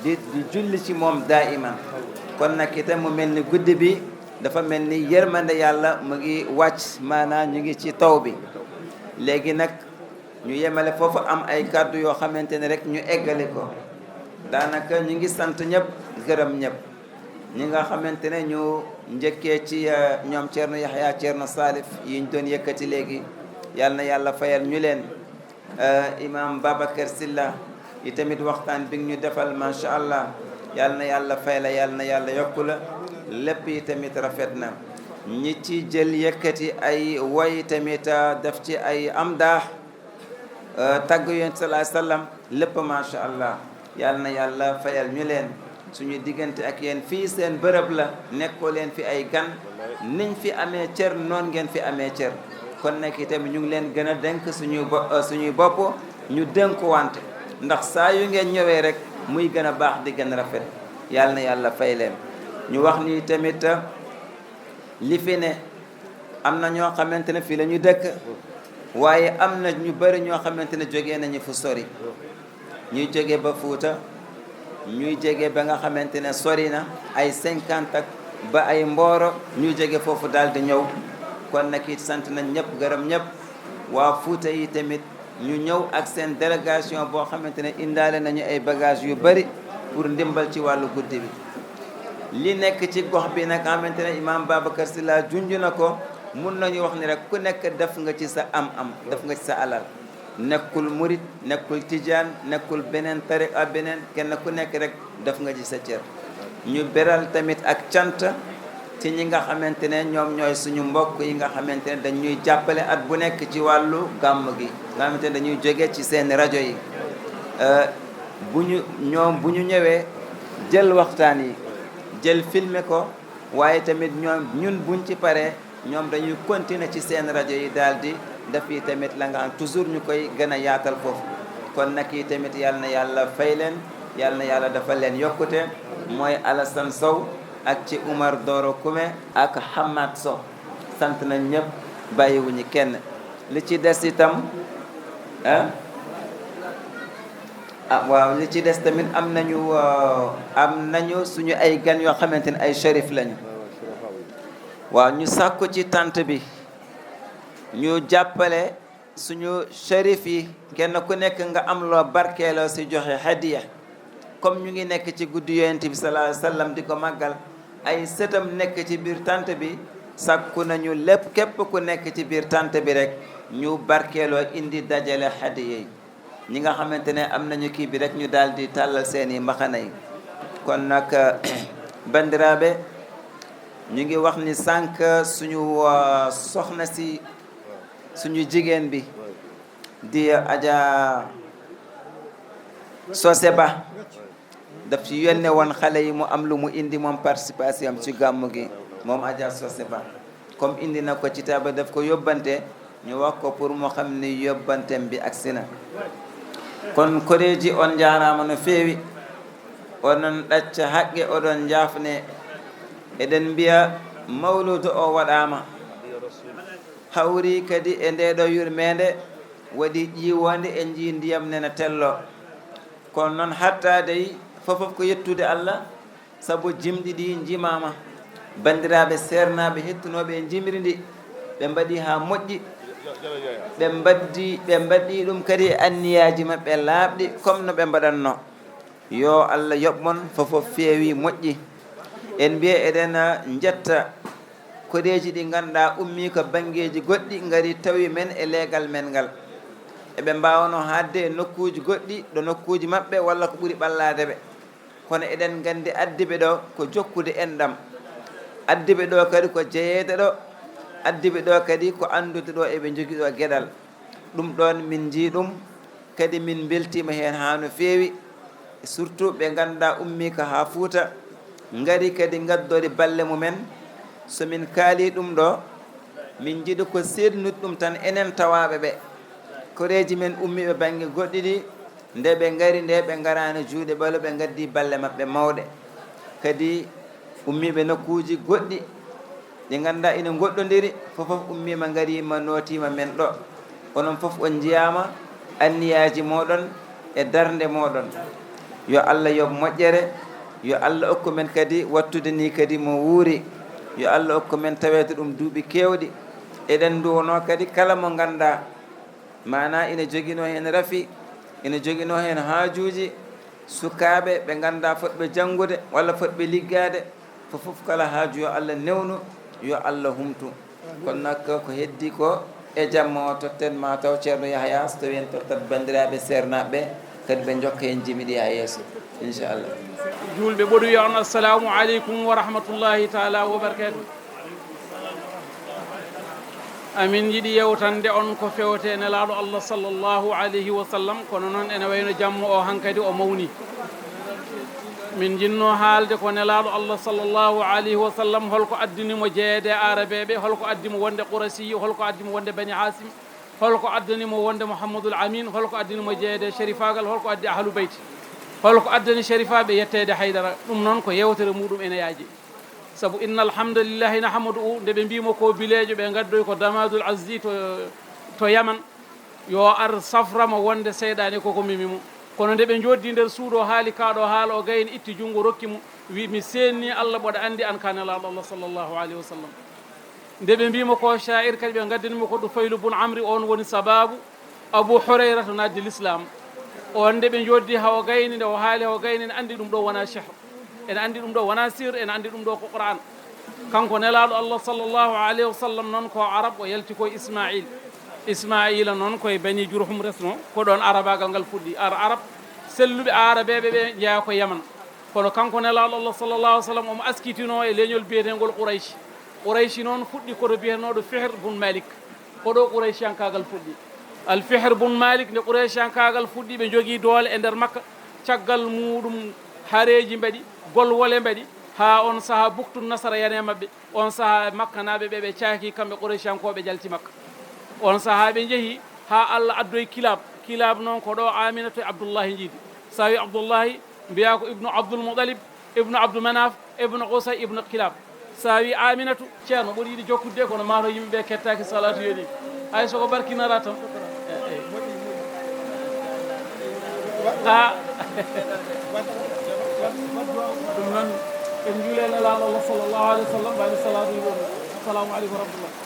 di julli ci moom daiman kon nag itam mu mel ni guddi bi dafa mel ni yërmande yàlla mu ngi wàcc maanaam ñu ngi ci taw bi léegi nag ñu yemale foofu am ay kàddu yoo xamante ne rek ñu eggale ko daanaka ñu ngi sant ñëpp gërëm ñëpp ñi nga xamante ne ñu njëkkee ci ñoom Thierno Yahya Thierno Salif yi ñu doon yëkkati léegi yal na yàlla fayal ñu leen imam Babacar Silla yi tamit waxtaan bi ñu defal macha allah yal na yàlla fay la yal na yàlla yokku la lépp yi tamit rafet na ñi ci jël yëkkati ay woy tamit def ci ay amdaax tagg yonent sallallahu alayhi wasallam lépp macha allah yal na yàlla fayal ñu leen suñu diggante ak yéen fii seen bërëb la nekkoo leen fi ay gan niñ fi amee cër noon ngeen fi amee cër kon nag itam ñu ngi leen gën a dénk suñuy bopp ñu dénkuwante ndax saa yu ngeen ñëwee rek muy gën a baax di gën a rafet yàlla na yàlla fay leen ñu wax ni tamit li fi ne am na ñoo xamante ne fii la ñu dëkk waaye am na ñu bëri ñoo xamante ne jógee nañu fu sori ñuy jóge ba Fuuta ñuy jóge ba nga xamante ne sori na ay 50 ak ba ay Mboro ñuy jóge foofu daal di ñëw kon nag it sant nañ ñëpp gërëm ñëpp waa Fuuta yi tamit ñu ñëw ak seen délégation boo xamante ne indaale nañu ay bagages yu bëri pour ndimbal ci wàllu guddi bi li nekk ci gox bi nag xamante ne imam Babacar Sylla junj na ko mun nañu wax ni rek ku nekk def nga ci sa am-am def nga ci sa alal nekkul murit nekkul tijaan nekkul beneen tariqa beneen kenn ku nekk rek def nga ci sa cër ñu beral tamit ak cant ci ñi nga xamante ne ñoom ñooy suñu mbokk yi nga xamante ne dañuy jàppale at bu nekk ci wàllu gàmm gi nga xamante ne dañuy jóge ci seen rajo yi bu ñu ñëwee jël waxtaan yi jël filmer ko waaye tamit ñun buñ ci paree ñoom dañuy continuer ci seen rajo yi daal di def yi tamit la nga xam toujours ñu koy gën a yaatal foofu kon nag yi tamit yal na yàlla fay leen yal na yàlla dafa leen yokkute mooy Alassane Sow ak ci Umar Doro Kume ak Hamad Sow sant nañ ñëpp bàyyiwuñu kenn li ci des itam waaw li ci des tamit am nañu suñu ay gan yoo xamante ne ay shérif lañu waaw ñu sàkku ci tant bi ñu jàppale suñu shérif yi kenn ku nekk nga am loo barkeeloo si joxe hadiya comme ñu ngi nekk ci guddi yonent bi sallallahu alayhi wasallam di ko màggal ay sëtam nekk ci biir tant bi sàkku nañu lépp képp ku nekk ci biir tant bi rek ñu barkeeloo indi dajale hadiya yi ñi nga xamante ne am nañu kii bi rek ñu daal di tàllal seeni mbaxana yi kon nag bandiraaɓe ñu ngi wax ni sànq suñu soxna si suñu jigéen bi di Adja Socé Ba daf ci yónnee woon xale yi mu am lu mu indi moom participation ci gàmmu gi moom Adja Socé Ba comme indi na ko ci taaba daf ko yóbbante ñu wax ko pour mu xam ni yóbbantem bi agsi na kon koreji on jarama no feewi onon ɗacca haqqe oɗon jafne eɗen mbiya mawludu o waɗama hawri kadi e ndeɗo yurmede waɗi ƴiwonde e jii ndiyam nena tello kono noon hattadey fofof ko yettude Allah saabu jimɗi ɗi jimama bandiraɓe sernaɓe hettunoɓe e jimri ndi ɓe mbaɗi ha moƴƴi ɓe mbaɗɗi ɗum kadi e anniyaji maɓɓe laaɓɗi comme no ɓe mbaɗatno yo Allah yoɓmon fofof feewi moƴƴi en mbiya eɗen jetta koreji ɗi ganduɗa ummi ko banggueji goɗɗi gari tawi men e leegal men ngal eɓe mbawno hadde e nokkuji goɗɗi ɗo nokkuji maɓɓe walla ko ɓuuri ɓallade ɓe kono eɗen gandi addiɓe ɗo ko jokkude enɗam addiɓe ɗo kadi ko jeeyede ɗo addiɓe ɗo kadi ko andude ɗo eɓe jogui ɗo gueɗal ɗum ɗon min jii ɗum kadi min beltima hen ha no feewi surtout ɓe ganduɗa ummi ko ha Fuuta gari kadi gaddori balle mumen somin kaali ɗum ɗo min jiiɗi ko sednude ɗum tan enen tawaɓe ɓe koreji men ummiɓe banggue goɗɗi ɗi nde ɓe gari nde ɓe garani juuɗe ɓalo ɓe gaddi balle mabɓe mawɗe kadi ummiɓe nokkuji goɗɗi ɗi ganduɗa ina goɗɗodiri fofof ummima garima notima men ɗo onon foof on jiyama anniyaji moɗon e darde moɗon yo Allah yoɓ moƴƴere yo Allah okku men kadi wattude ni kadi mo wuuri yo Allah okku men tawede ɗum duuɓi kewɗi eɗen duwono kadi kala mo ganduɗa mana ina joguino hen rafi ina joguino hen haajuji sukaɓe ɓe ganduɗa fotɓe janggude walla fotɓe liggade fof kala haaju yo Allah newnu yo Allah humtu kono nak ko heddi ko e jamma o totten ma taw ceerno Yahya so tawi en tottat bandiraɓe sernaɓe kadi ɓe jokka en jimiɗi ha yesso inchallah julɓe ɓoɗo wiya on assalamu aleykum wa rahmatullahi taala wa barakatuh amin jiiɗi yewtande on ko fewte nelaɗo Allah sallllahu alayhi wa sallam kono noon ene wayno jamma o hankkadi o mawni min jinno haalde ko nelaɗo Allah sallllahu alayhi wa sallam holko addinimo jeeyede arabeɓe holko addimo wonde Quraysi holko addimo wonde Bani Hasim holko addanimo wonde Mouhamadoul Amin holko addinimo jeeyede shérifagal holko addi ahlu beyti holko addani shérifaɓe yettede haydara ɗum noon ko yewtere muɗum ene yaaji saabu inna alhamdulillahi nahmadou nde ɓe mbimo ko bilejo ɓe gaddoy ko Damadul Azzi to Yaman yo ar saframa wonde seyɗani koko mimimo kono nde ɓe joddi nder suuɗo haali kaɗo haala o gayni itti junngo rokki mo wi mi senni Allah ɓoɗa andi an ka nelaɗo Allah sallllahu alayhi wa sallam nde ɓe mbimo ko sha'ir kadi ɓe gaddanimo ko ɗo Faylu bun Amri on woni sababu Abu Hurayra to naddi l'islam on nde ɓe joddi hawo gayni nde o haali hawo gayni ene andi ɗum ɗo wona cheikh ene andi ɗum ɗo wona sir ene andi ɗum ɗo ko Qur'an kanko nelaɗo Allah sallllahu alayhi wa sallam noon ko arab o yalti koye Ismaila noon koye Bani Jurhum resno ko ɗon arabagal ngal fuɗɗi arab selluɓe arabeɓe ɓe jeeya ko Yaman kono kanko nelaɗo Allah sallllahu alih wa sallam omo askitino e leñol biyetengol Qurayshi noon fuɗɗi koto biyetenoɗo Fihr bun Malik koɗo Quraysiyankagal fuɗɗi al Fihr bun Malik nde Quraysiyankagal fuɗɗi ɓe jogui doole e nder Makka caggal muɗum haareji mbaɗi golwole mbaɗi ha on saaha buktu nasara yane mabɓe on saaha Makka naɓe ɓe caaki kamɓe Quraysiyankoɓe jalti Makka on saaha ɓe jeehi ha Allah addoye kilab noon ko ɗo Aminata e Abdoullahi jiidi sa wi Abdoullahi mbiya ko ibnu Abdoul Moutalib ibnu Abdou Manaf ibnu Qusay ibnu Kilab sa wi Aminatu ceerno ɓoɗo yiɗi jokkude kono mato yimɓeɓe kettaki salatu yoɗi hay soko barkinara tan ɗum noon en juulene laaɗo Allah sallllahu alih wa sallam mbaɗi salatu yoɗi assalamu aleykum wa rahmatullah